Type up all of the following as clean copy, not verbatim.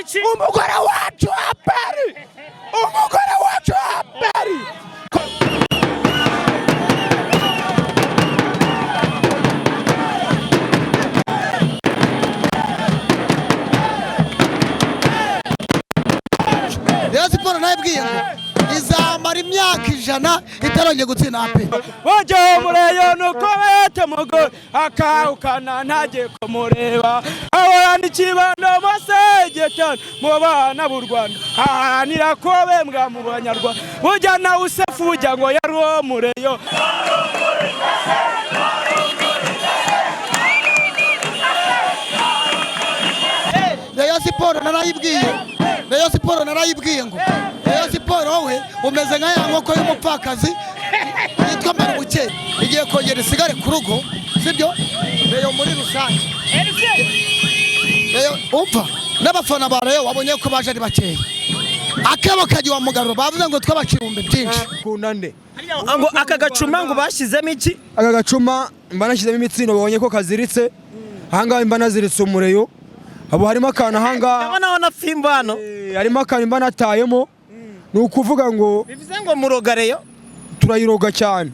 Iki? Umugore wacu APR, umugore wacu APR. Rayon Sports nayibwiye ngo izamara imyaka 100 itarongeye gutsinda APR. Bajya mureyo nuko bete mugo akawukana ntagiye kumureba ahorana ikibando masegetani mu bana b'u Rwanda aharanira ko bembwa mu banyarwanda bujya na usefu bujya ngo yari uwo mureyo. Rayon Sports narayibwiye, Rayon Sports narayibwiye ngo Rayon Sports wowe umeze nka ya nkoko y'umupfakazi yitwa Mbarubukeye igiye kongera isigare ku rugo, sibyo? Rayon muri rusange, Rayon umva n'abafana ba Rayon wabonye ko baje ari bakeya, akebo kajya wa mugaruro bavuze ngo twabaciye ibihumbi byinshi. Kunda nde? Ngo aka gacuma ngo bashyizemo iki? Aka gacuma mba nashyizemo imitsindo, babonye ko kaziritse ahangaha, mba naziritse umureyo haba harimo akantu ahangaha. Ndabona na fimbo hano. Harimo akantu mba natayemo, ni ukuvuga ngo bivuze ngo muroga Rayon. Turayiroga cyane.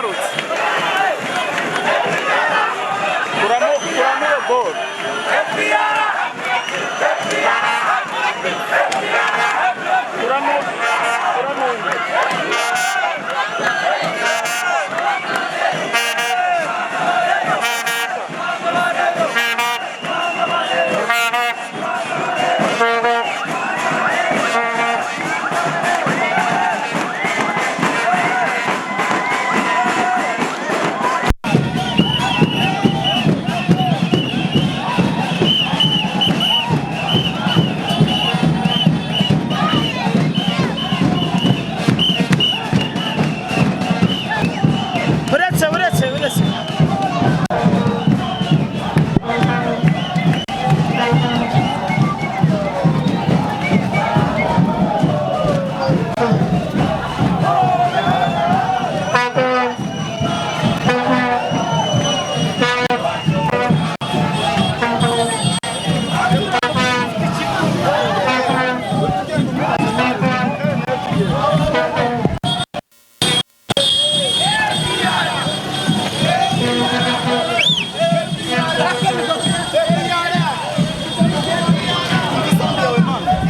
Yagarutse. Kuramo kuramo iyo ball. Kuramo kuramo undi. Uretse, uretse, uretse.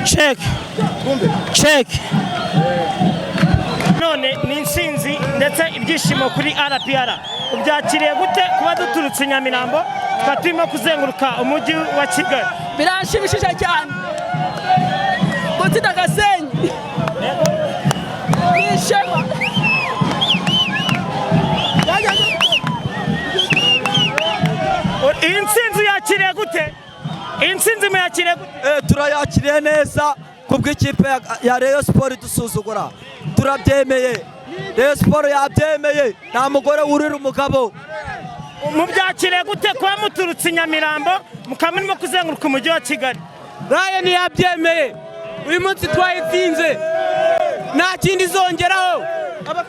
Check, check. None ni intsinzi ndetse ibyishimo kuri RPR. Ubyakiriye gute kuba duturutse i Nyamirambo tukaba turimo kuzenguruka umujyi wa Kigali? Biranshimishije cyane gutsinda Gasenyi ni ishema. Iyi ntsinzi yakiriye gute? Iyi ntsinzi muyakiriye gute? Turayakiriye neza kubw'ikipe ya Rayon Sport idusuzugura, turabyemeye. Rayon Sport yabyemeye, nta mugore wurira umugabo. Mubyakiriye gute kuba muturutse i Nyamirambo mukaba murimo kuzenguruka umujyi wa Kigali? Ryan yabyemeye. Uyu munsi twayitsinze. Nta kindi izongeraho.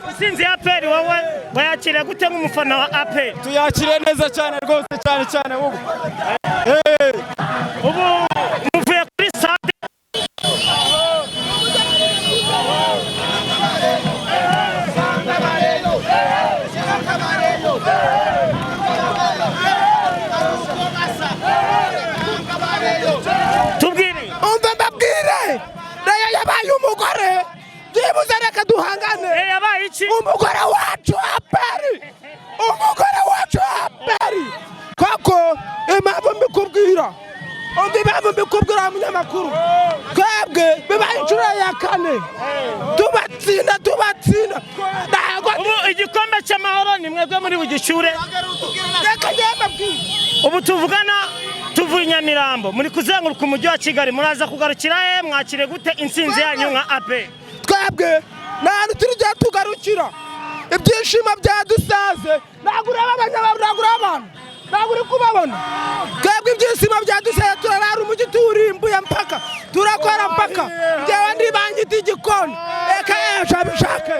Intsinzi ya APR wowe wayakiriye gute nk'umufana wa APR? Tuyakiriye neza cyane rwose, cyane cyane ubu. Ubu muvuye kuri stade. Tubwire. Umva mbabwire, Rayon yabaye umugore, byibuze reka duhangane. Yabaye iki? Umugore wacu APR, umugore wacu APR. Koko impamvu mbikubwira, umva impamvu mbikubwira munyamakuru, twebwe bibaye inshuro ya kane tubatsinda, tubatsinda, ntabwo. Ubu igikombe cy'amahoro ni mwebwe muri bugicyure. Reka njyewe mbabwire. Ubu tuvugana tuvuye i Nyamirambo, muri kuzenguruka umujyi wa Kigali, muraza kugarukira he? Mwakire gute intsinzi yanyu nka APR? Twebwe nta hantu turi tujya tugarukira, ibyishimo byadusaze. Ntabwo ureba abanyamaguru, ntabwo ureba abantu, ntabwo uri kubabona. Twebwe ibyishimo byadusaze, turarara umujyi tuwurimbuye mpaka turakora mpaka. Njyewe ndibangita igikoni, reka ejo abishake.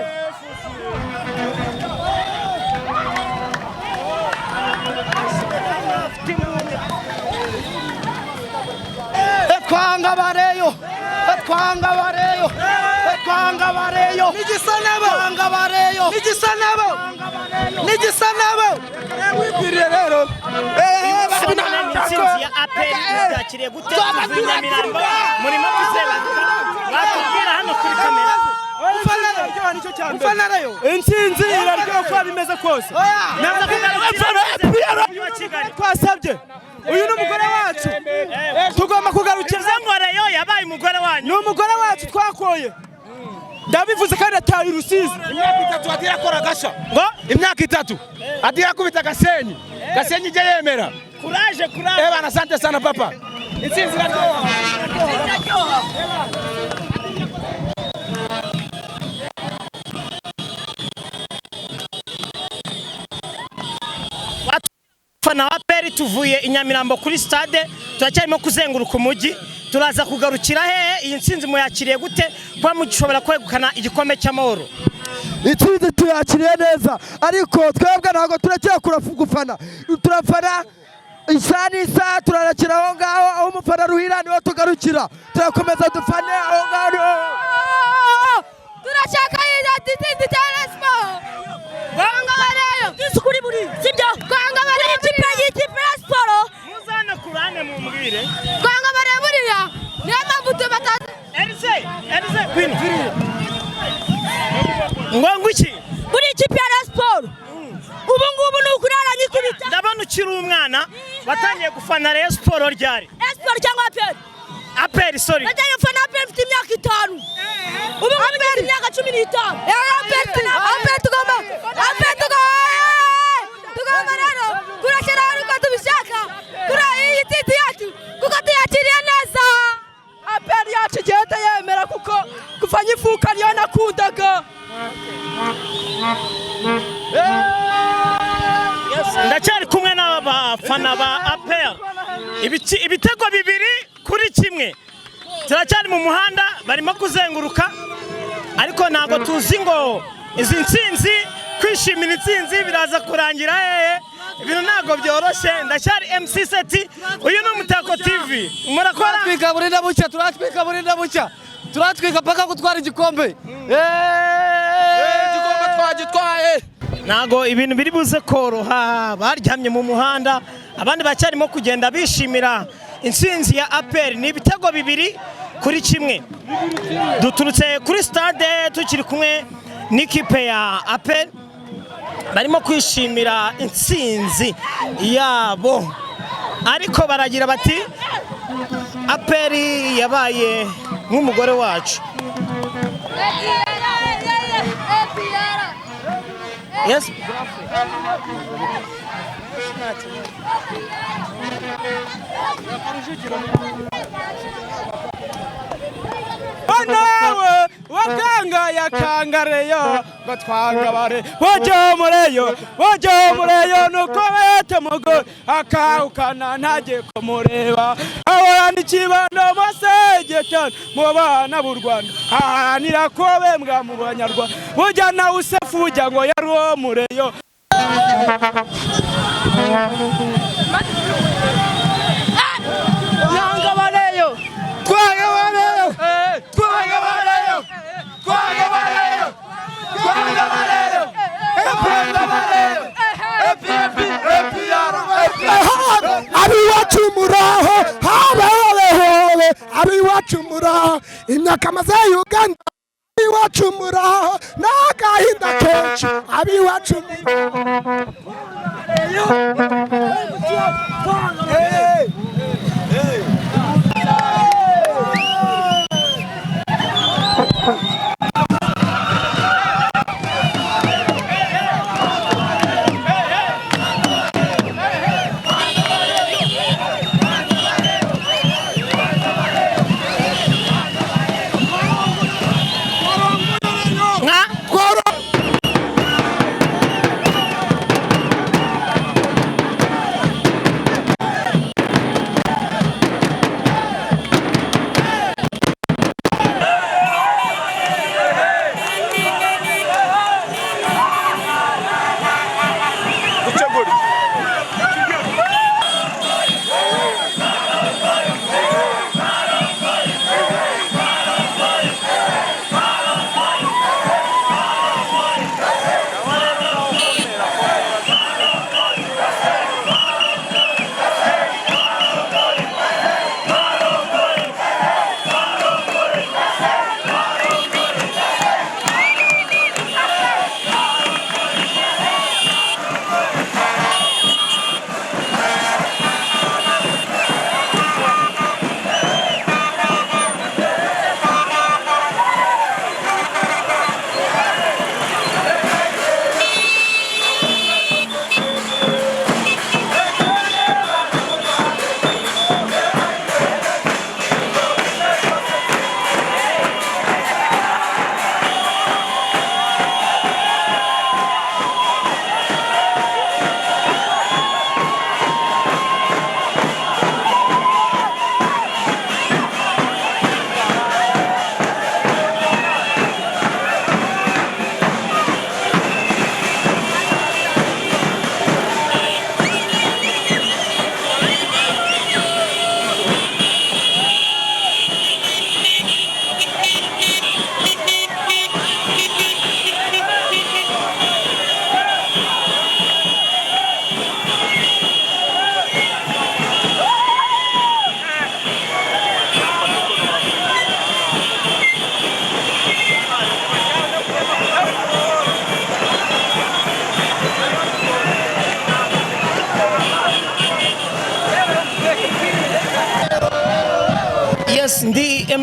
Twanga bareyo, twanga bareyo, twanga bareyo. Nigisa nabo. Twanga bareyo. Nigisa nabo, nigisa nabo. Wibwirire rero. None ni intsinzi ya APR, mubyakiriye gute? Tuvuye i Nyamirambo murimo kuzenguruka, mwatubwira hano kuri kamera. Ufana Rayon. Intsinzi iraryoha uko bimeze kose. Naza kugarukira umujyi wa Kigali. Twasabye, uyu ni umugore wacu, tugomba kugarukira. Bivuze ngo Rayon yabaye umugore wanyu. Ni umugore wacu twakoye, ndabivuze kandi ataye Rusizi. Imyaka 3 atira akora agasha. Ngo? Imyaka 3 atira akubita Gasenyi, Gasenyi ijya yemera. Kuraje, kuraje. Eh bana, asante sana papa, intsinzi iraryoha. Fana wa APR, tuvuye i Nyamirambo kuri stade, turacyarimo kuzenguruka umujyi, turaza kugarukira hehe? Iyi ntsinzi muyakiriye gute kuba mushobora kwegukana igikombe cy'amahoro? Intsinzi tuyakiriye neza, ariko twebwe ntabwo turekera gufana, turafana isaha n'isaha, turarakira aho ngaho aho umufana ruhira niho tugarukira, turakomeza dufane aho ngaho niho. Turashaka intsinzi cya Rayon Sport. Ngo iki? Buri ikipe ya Rayon Sport ubu ngubu ni ukurara nyikubita. Ndabona ukiri umwana, watangiye gufana Rayon Sport ryari? Rayon Sport cyangwa APR? APR, sorry. Natangiye gufana APR mfite imyaka 5, ubu ngubu mfite imyaka 15. APR tugomba, APR tugomba rero kurashyiraho uko tubishaka kuri iyi titi yacu kuko tuyakiriye neza. APR yacu igenda yemera kuko kuva nyivuka niyo nakundaga. Ndacyari kumwe n'abafana ba APR. Ibitego 2-1. Turacyari mu muhanda, barimo kuzenguruka, ariko ntabwo tuzi ngo izi ntsinzi, kwishimira intsinzi biraza kurangira hehe. Ibintu ntabwo byoroshye. Ndacyari MC Seti, uyu ni Umutako TV. Murakora Turatwika burinda bucya, turatwika burinda bucya, turatwika paka gutwara igikombe. Igikombe twagitwaye. Ntabwo ibintu biri buze koroha. Baryamye mu muhanda, abandi bacyarimo kugenda bishimira intsinzi ya APR. Ni ibitego 2-1. Duturutse kuri stade tukiri kumwe n'ikipe ya APR, barimo kwishimira intsinzi yabo, ariko baragira bati APR yabaye nk'umugore wacu. Yes. Nawe wakanga yakangareyo ngo twangabare bojomureyo bojomureyo nuko bete mugo akahukana ntagiye kumureba ahorana ikibando masegetani mu bana b'u Rwanda aharanira ko bembwa mu banyarwanda burya nawe usefu burya ngo yari uwo mureyo. Nyangabareyo. Twagabareyo, twagabareyo, twagabareyo, twagabareyo, twagabareyo, abiwacu muraho, habe habe hobe, abiwacu muraho, imyaka maze Uganda, abiwacu muraho, n'agahinda kenshi, abiwacu muraho. Nka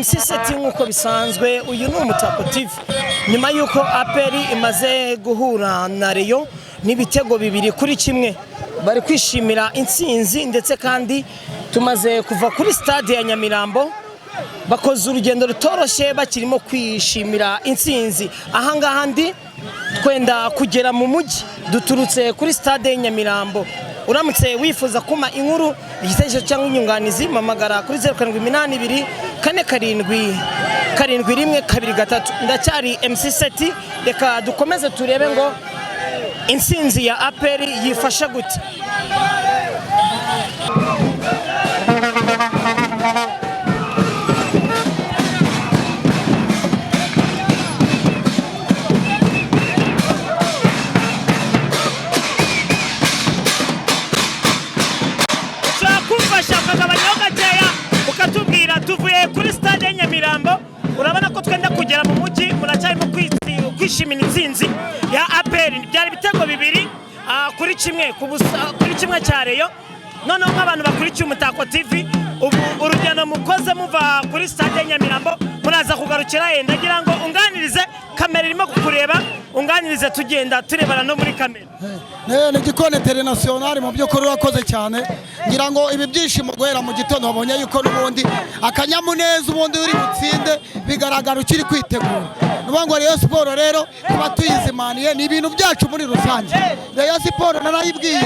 MC Seti nk'uko bisanzwe. Uyu ni Umutako TV. Nyuma y'uko APR imaze guhura na Rayon n'ibitego 2-1, bari kwishimira intsinzi, ndetse kandi tumaze kuva kuri stade ya Nyamirambo. Bakoze urugendo rutoroshye bakirimo kwishimira intsinzi. Ahangaha ndi twenda kugera mu mujyi, duturutse kuri stade ya Nyamirambo. Uramutse wifuza kuma inkuru, igitekerezo cyangwa inyunganizi, mamagara kuri 0782477123. Ndacyari MC Seti, reka dukomeze turebe ngo intsinzi ya APR yifasha gute. Ushobora kumfasha ukagabanyaho gakeya ukatubwira? Tuvuye kuri stade ya Nyamirambo, urabona ko twenda kugera mu mujyi. Muracyarimo kwishimira intsinzi ya APR. Byari ibitego 2-1 ku busa, kuri kimwe cya Rayon. Noneho nk'abantu bakurikiye Umutako TV, ubu urugendo mukoze muva kuri stade ya Nyamirambo muraza kugarukira he? Ndagira ngo unganirize kamera irimo kukureba, unganirize tugenda turebana no muri kamera. Ni Gikona International. Mu by'ukuri urakoze cyane. Ngira ngo ibi byishimo guhera mu gitondo wabonye yuko n'ubundi akanyamuneza, ubundi uri butsinde bigaragara ukiri kwitegura. Ni ukuvuga ngo Rayon Sport rero kuba tuyizimaniye ni ibintu byacu muri rusange. Rayon Sport narayibwiye,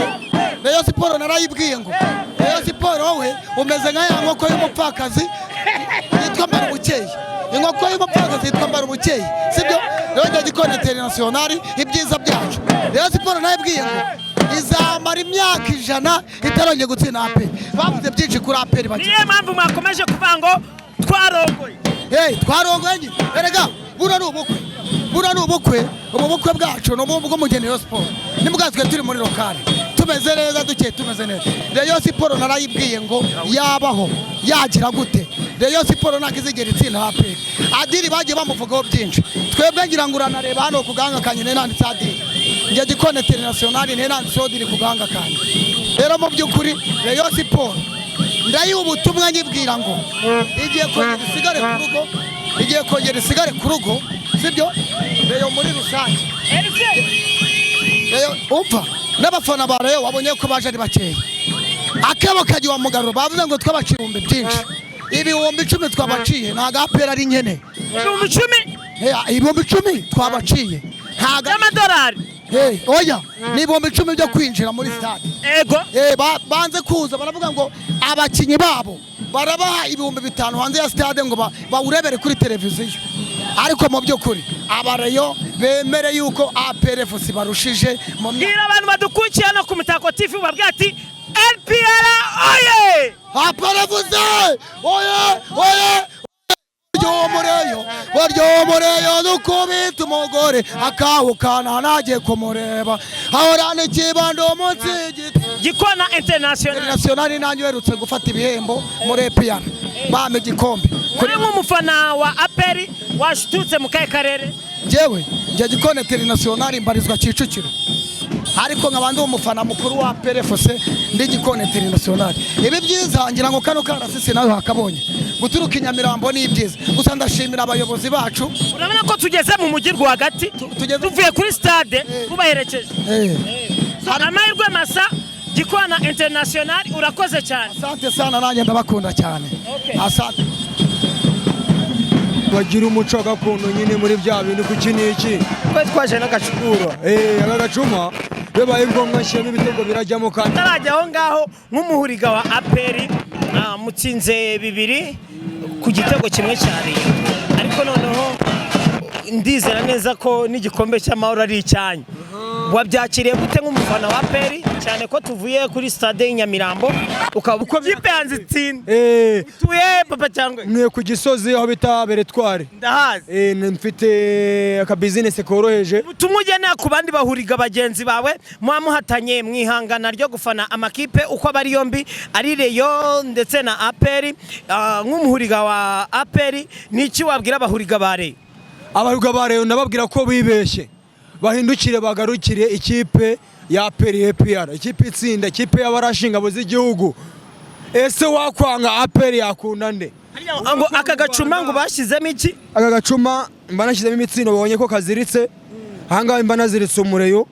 Rayon Sport narayibwiye ngo Rayon Sport wowe umeze nka ya nkoko y'umupfakazi yitwa Mbarubukeye, inkoko y'umupfakazi yitwa Mbarubukeye, sibyo? Rero njya Gikona International, ibyiza byacu. Rayon Sport narayibwiye ngo izamara imyaka 100 itarongeye gutsinda APR. Bavuze byinshi kuri APR bake. Niyo mpamvu mwakomeje kuvuga ngo twarongoye. Hey, twarongoye nyine. Erega buriya ni ubukwe, buriya ni ubukwe. Ubu bukwe bwacu ni ubu bw'umugeni Rayon Sport. Nibwo twe turi muri lokale tumeze neza, dukeye tumeze neza. Rayon Sport narayibwiye ngo yabaho yagira gute, Rayon Sport ntabwo izigera itsinda APR. Adiri bagiye bamuvugaho byinshi. Twebwe ngira ngo uranareba hano ku gahanga kanjye nanditse Adiri. Njye Gikona International nanditseho Adiri ku gahanga kanjye. Rero mu by'ukuri Rayon Sport ndayiha ubutumwa nyibwira ngo igiye kongera isigare ku rugo, igiye kongera isigare ku rugo, sibyo? Rayon muri rusange, Rayon umva n'abafana ba Rayon wabonye ko baje ari bakeya. Akebo kajya wa mugaruro, bavuze ngo twabaciye ibihumbi byinshi, 10,000 twabaciye, ntabwo APR ari nkene. 10,000? 10,000 twabaciye ntabwo by'amadolari. Oya, ni 10,000 byo kwinjira muri stade. Ego. Banze kuza baravuga ngo abakinyi babo barabaha 5,000 hanze ya stade ngo bawurebere kuri televiziyo. Ariko mu by'ukuri abareyo bemere yuko APR FC barushije mu myaka. Bwira abantu badukurikiye hano ku Mutako TV, babwira ati LPR oye! APR FC oye oye! Baryomureyo, baryomureyo, dukubita umugore akahukana nagiye kumureba ahorana ikibando munsi y'igiti. Gikona International. International nanjye uherutse gufata ibihembo muri APR, bampa igikombe. Uri nk'umufana wa APR washitutse mu kahe karere? Njyewe njye Gikona International mbarizwa Kicukiro, ariko nkaba ndi umufana mukuru wa APR FC, ndi Gikona International. Ibi byiza ngira ngo kano karasisi nawe hakabonye guturuka i Nyamirambo ni ibyiza. Gusa ndashimira abayobozi bacu. Urabona ko tugeze mu mujyi rwagati, tuvuye kuri stade tubaherekeje. Amahirwe masa Gikona International, urakoze cyane. Asante sana, nanjye ndabakunda cyane. Asante. Bagira umuco gakondo nyine muri bya bintu kuki niki. Twari twaje n'agacuma. Aka gacuma bibaye ngombwa nshyiramo ibitego birajyamo kandi. Ntarajya aho ngaho nk'umuhuriga wa APR, mutsinze 2-1 cya Rayon. Ariko noneho ndizera neza ko n'igikombe cy'amahoro ari icyanyu. Wabyakiriye gute nk'umufana wa APR, cyane ko tuvuye kuri stade y'Inyamirambo ukaba uko kipe yanze itsinda? Utuye papa cyangwa? Mwe ku Gisozi aho bita Beretwari. Ndahazi. Mfite aka business koroheje. Ubutumwa ugenera ku bandi bahuriga bagenzi bawe muba muhatanye mwihangana ryo gufana amakipe uko abari yombi, ari Rayon ndetse na APR, nk'umuhuriga wa APR niki wabwira abahuriga ba Rayon? Abahuriga ba Rayon nababwira ko bibeshye, bahindukire bagarukire ikipe ya APR APR, ikipe itsinda, ikipe y'abarashinga ingabo z'igihugu. Ese wakwanga APR yakunda nde? Ngo aka gacuma ngo bashyizemo iki? Aka gacuma mba nashyizemo imitsindo, babonye ko kaziritse. Ahangaha mba naziritse umureyo,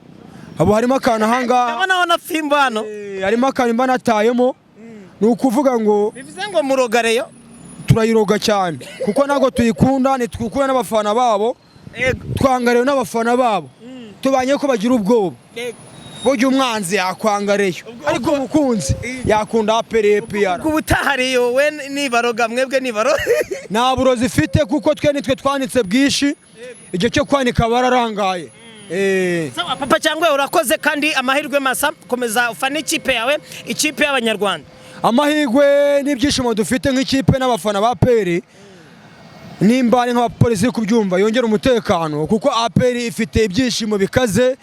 haba harimo akantu ahangaha. Ndabonaho na fimbo hano. Harimo akantu mba natayemo, ni ukuvuga ngo Bivuze ngo muroga Rayon? Turayiroga cyane, kuko ntabwo tuyikunda, ntitwikunda n'abafana babo. Twanga Rayon n'abafana babo, tubanye ko bagira ubwoba. Burya umwanzi yakwanga Rayon, ariko umukunzi yakunda APR APR. Ubwo ubutaha Rayon we nibaroga, mwebwe nibaroga. Nta burozi ifite, kuko twe nitwe twanitse bwinshi, igihe cyo kwanika bararangaye. Sawa Papa cyangwa urakoze, kandi amahirwe masa, komeza ufane ikipe yawe, ikipe y'Abanyarwanda. Amahirwe n'ibyishimo dufite nk'ikipe n'abafana ba APR, nimba ari nk'abapolisi kubyumva yongera umutekano, kuko APR ifite ibyishimo bikaze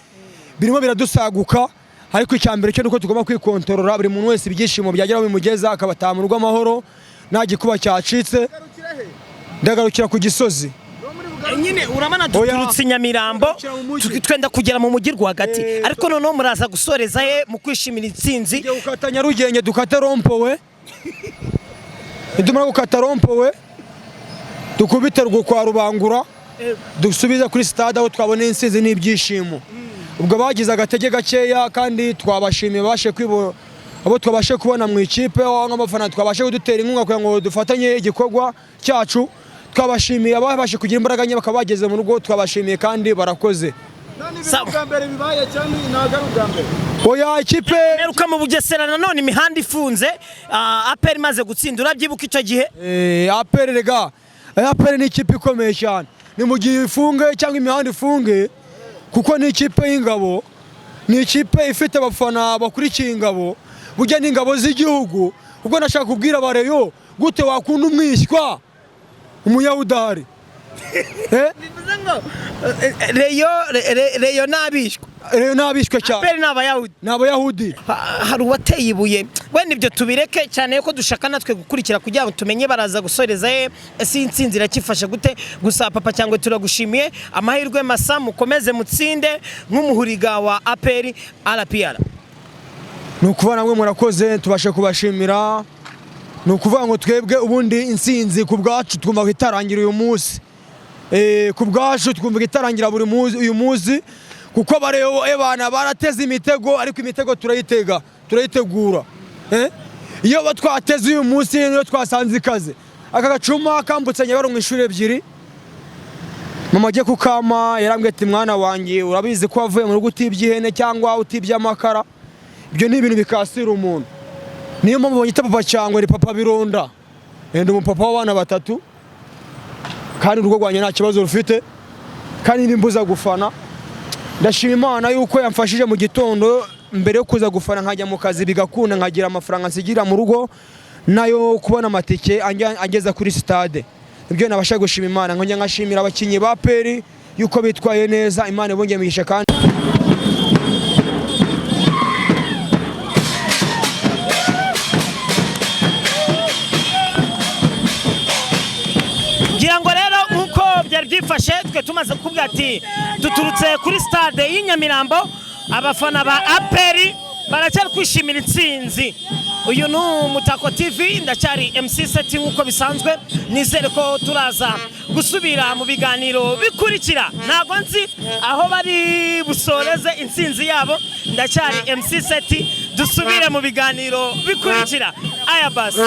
birimo biradusaguka. Ariko icya mbere cyo nuko tugomba kwikontorora, buri muntu wese ibyishimo byagera aho bimugeza akabataha mu rugo amahoro, nta gikuba cyacitse. Ndagarukira ku Gisozi. Nyine urabona Oya. duturutse i Nyamirambo, Tugarukira mu mujyi. Twenda kugera mu mujyi rwagati, ariko noneho muraza gusoreza he mu kwishimira intsinzi? Tugiye gukata Nyarugenge, dukate rond-point. Nitumara gukata rond-point, dukubite rwo kwa Rubangura, dusubize kuri stade aho twabona intsinzi n'ibyishimo. Ubwo bagize agatege gakeya, kandi twabashimiye babashe kwibo abo twabashe kubona mu ikipe, aho nk'abafana twabashe kudutera inkunga kugira ngo dufatanye igikorwa cyacu. Twabashimiye ababashe kugira imbaraga nke bakaba bageze mu rugo, twabashimiye kandi barakoze. Sawa. Mbere bibaye cyane, ntabwo ari ubwa mbere. Oya, ikipe Meruka mu Bugesera nanone imihanda ifunze, APR imaze gutsinda, urabyibuka icyo gihe? APR rega, APR ni ikipe ikomeye cyane, ni mu gihe ifunge cyangwa imihanda ifunge, kuko ni ikipe y'ingabo, ni ikipe ifite abafana bakurikiye ingabo, burya ni ingabo z'igihugu. Ubwo nashaka kubwira abareyo, gute wakunda umwishywa umuyahudari? Bivuze ngo Rayon n'abishwa. Rayon n'abishywa cyane. APR ni Abayahudi. Ni Abayahudi. Hari uwateye ibuye wenda, ibyo tubireke cyane ko dushaka natwe gukurikira kugira ngo tumenye baraza gusoreza he, ese iyi ntsinzi irakifashe gute. Gusa Papa cyangwa turagushimiye, amahirwe masa, mukomeze mutsinde nk'umuhuriga wa APR RPR. Ni ukuvuga namwe murakoze, tubashe kubashimira. Ni ukuvuga ngo twebwe ubundi intsinzi ku bwacu twumva ko itarangira uyu munsi. Ku bwacu twumva ko itarangira buri munsi uyu munsi, kuko bareba ebana barateze imitego, ariko imitego turayitega, turayitegura. Iyo twateze uyu munsi niyo twasanze ikaze. Aka gacuma kambutse Nyabarongo inshuro ebyiri. Mama agiye kukama yarambwiye ati: "Mwana wanjye, urabizi ko wavuye mu rugo utibye ihene cyangwa utibye amakara, ibyo ni ibintu bikasira umuntu." Niyo mpamvu banyita Papa cyangwa ni Papa Bironda. Ndi umupapa w'abana batatu, kandi urugo rwanjye nta kibazo rufite, kandi nimbuza gufana. Ndashima Imana yuko yamfashije mu gitondo mbere yo kuza gufana, nkajya mu kazi bigakunda, nkagira amafaranga nsigira mu rugo nayo kubona amatike angeza kuri stade. Ibyo nabasha gushima Imana, nkongera nkashimira abakinnyi ba APR yuko bitwaye neza. Imana ibongeye imigisha kandi Ngira ngo rero nk'uko byari byifashe, twe tumaze kukubwira ati duturutse kuri stade y'i Nyamirambo, abafana ba APR baracyari kwishimira intsinzi. Uyu ni Umutako TV, ndacyari MC Seti nk'uko bisanzwe. Nizere ko turaza gusubira mu biganiro bikurikira, ntabwo nzi aho bari busoreze intsinzi yabo. Ndacyari MC Seti, dusubire mu biganiro bikurikira. Aya basi.